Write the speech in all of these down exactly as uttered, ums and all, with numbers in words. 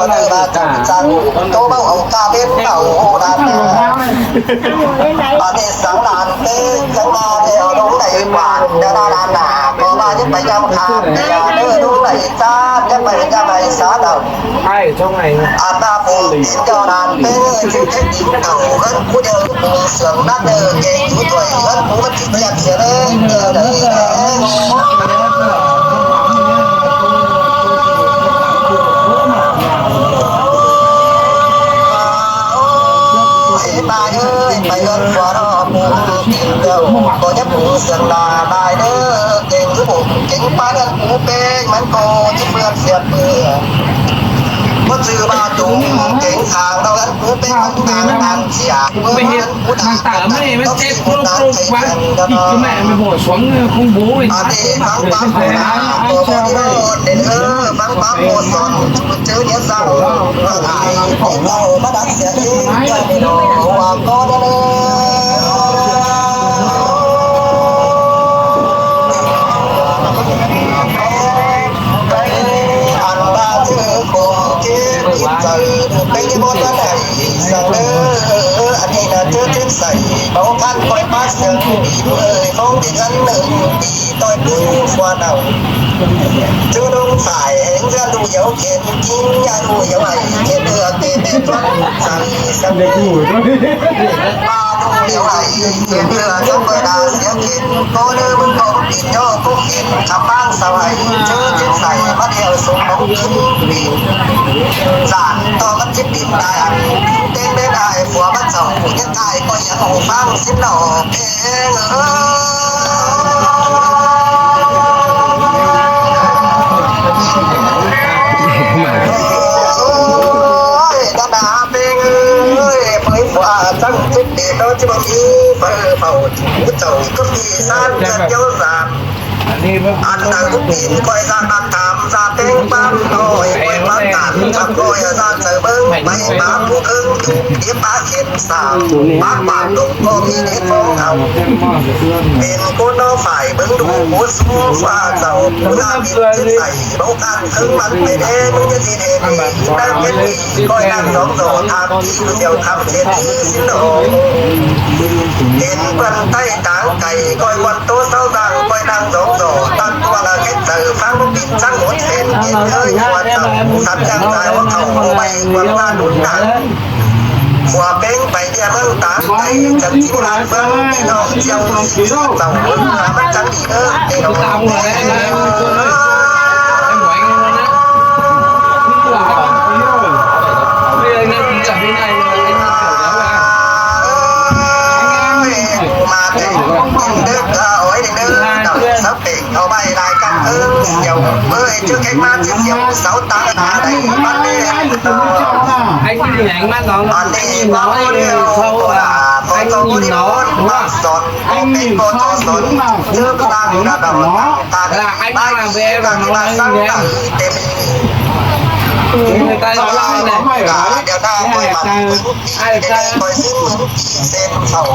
ꞌva ꞌnị ꞌva chắng chắng tô báu au cá bết báu hô đan nả. Bát ꞌnị sắng đan té sắng đan eo lông đảy bản đa đa đan nả. Có ꞌva ꞌnhắng pay ꞌnhăm khả ꞌviạk ꞌnớ lông đảy chát ꞌnhắng pay ꞌnhăm đảy sá đau. Ai, trong này. Ăn ta phủ tín cho đàn tê, chứ chết tín cầu hớn cú đeo cú sướng nát đơ, kê cú tuổi hớn cú mất chít chẹt chía đơ, đơ đơ đơ. Ê, ba ơi, pay hớn khua đó, cú tín cầu, có nhắc cú sướng là bài đơ, kê cú bổng, kính ba hớn cú pê, mắn cô, chứ mượn xiết mưa. Báu ꞌchư ꞌva chúng kéng khang ꞌnọng ꞌnặn cú pên ꞌmắn tang ꞌnặn sia. Ú pên ꞌhế ꞌmắn tang ꞌmắn ꞌnê ꞌmắn chết ꞌmắn ꞌcọ ꞌquá. ꞌIk ꞌcọ ꞌmẹ ꞌmắn bổ xuống công bố ꞌnị. Áo tê ꞌmắn ꞌquá khổ nả, ꞌcọ ꞌmắn đi ꞌnọn đến ꞌhớ ꞌmắn ꞌquá khổ són. Chứ nhớ rằng ꞌmắn ải ꞌmắn ꞌcọ ꞌmắn đắn sia đi. Nhớ đi ꞌnọ ꞌva ꞌcọ đi ꞌnớ. Ăn ba chư khổ kiếp, chư khổ kiếp, báu đảy săng ꞌnớ. Ăn đi nả ꞌchớ chết sảy, báu khăn ꞌcoi bác sướng đi ꞌmự ơi, ꞌphóng đi gắn nưng đi ꞌtoi ꞌpứng phua nảu. ꞌChớ đông phải hến ꞌdứa ꞌlụk dẻo khen, kin ꞌnhá ꞌlụk dẻo ải, khen ꞌlứa ꞌtê ꞌtê ꞌchón sảy sắm. ꞌLụk dẻo ải, khen ꞌlứa ꞌchón ꞌcoi đa sia khen, ꞌcọ ꞌnớ ꞌmứng ꞌcọ ꞌmứng kin ꞌnhó ꞌcọ khen, khắp ꞌpáng sau ải, ꞌchớ chết sảy, bắt theo sống bóng kin kin. Dản ꞌto ꞌmắn chết pin tai ăn, ꞌtếng đét ai phua bắt sau phủ nhất tai ꞌcọ dáng hổ ꞌphắng síp nọ. Ê, ơ. Ôi, đa đa ꞌpéng ơi, phơi phua ꞌchăng chết pin ꞌto chứ bác ꞌmí, phơi phua ꞌchăng chết pin ꞌto chứ bác ꞌmí, sán chân dẻo dản. Ăn nẳng ꞌcọ pin ꞌcoi dản bát tham, dản ꞌtếng ꞌpắn thôi, ꞌcoi bát tham, chăm ꞌcoi dản sảy ꞌmướng, ꞌmạy bá ꞌpú ꞌkhớng, điếp bá khen sáo, bá bát đủng ꞌcọ ꞌmí điếp ꞌphóng thảu. Pên ꞌcốn ꞌnọ phải ꞌmướng đu, ꞌcốn sú phua sau, ꞌcốn ꞌnạ pin chết sảy, báu khăn ꞌkhớng ꞌmắn ꞌmạy đé, ꞌmướng ꞌdệt đi đé, đang chết pin, ꞌcoi đang dóng dỏ, tham đi, ꞌcốn dẻo tham chết đi, síp nọ. Pên ꞌquăn ꞌTáy táng cay, ꞌcoi ꞌquăn ꞌtố sáu dáng, ꞌcoi đang dóng dỏ, tăng tua là khét sảy, ꞌphắng báu pin ꞌchăng ꞌmột phên, pên ơi, ꞌquăn sau, sắt ꞌchăng dai, ꞌquăn sau, ꞌcọ ꞌvạy, ꞌquăn ꞌva đun đẳng. Phua ꞌpéng pay ꞌviạk ꞌmướng táng cay, chắng ꞌchí ꞌmắn ꞌmướng, ꞌpi ꞌnọng ꞌchí ꞌchí sau, ꞌmắn chắng đi ꞌnớ, ꞌpi ꞌnọng. Ơ, ꞌmá té, kin đớc, ơ, ôi, đé đớc, đau, sắp pên, au ꞌvạy lai cắp ꞌhướng, dẻo, ơi, ꞌchớ khék ꞌmá, ꞌchí dẻo, sáu táng, ꞌmá đảy, ꞌmá đảy. Ăn đi, ꞌmá ꞌmá điêu, ꞌcọ là, ꞌcọ ꞌchọ ꞌcọ đi ꞌmá, ꞌmá sỏn, ꞌcọ pên ꞌcọ ꞌchọ sỏn, ꞌchớ ꞌcọ đang, đang, đang, đang, đang, ꞌmá đi, đang, đang, đang, đang, têm. Ơ, ꞌchọ là, ꞌcọ là, điêu đang, ꞌcoi mẳn, ꞌcoi ꞌsướng, ꞌcoi ꞌsướng, sau.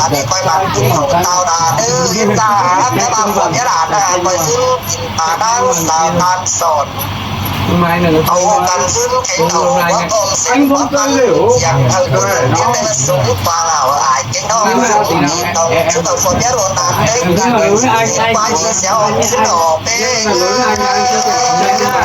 Ăn đi ꞌcoi mẳn, ꞌcoi sau, tao đa, ơ, yên ta, ꞌmá băm, ꞌcoi đá đa, ꞌcoi ꞌsướng, à, đang, sau, đang, sỏn. Au căn ꞌsướng khéng au, báu ꞌcọ ꞌsướng, báu căn, siang thảu ꞌcốn, yên ta súng, ꞌquá lảo, ải, khéng au, súng, đi tông, súng, tông, phôn, nhá, rô, tán, đé, đi, đi, đi, ꞌquá, đi, xéo, súng, đỏ, pê, ơ.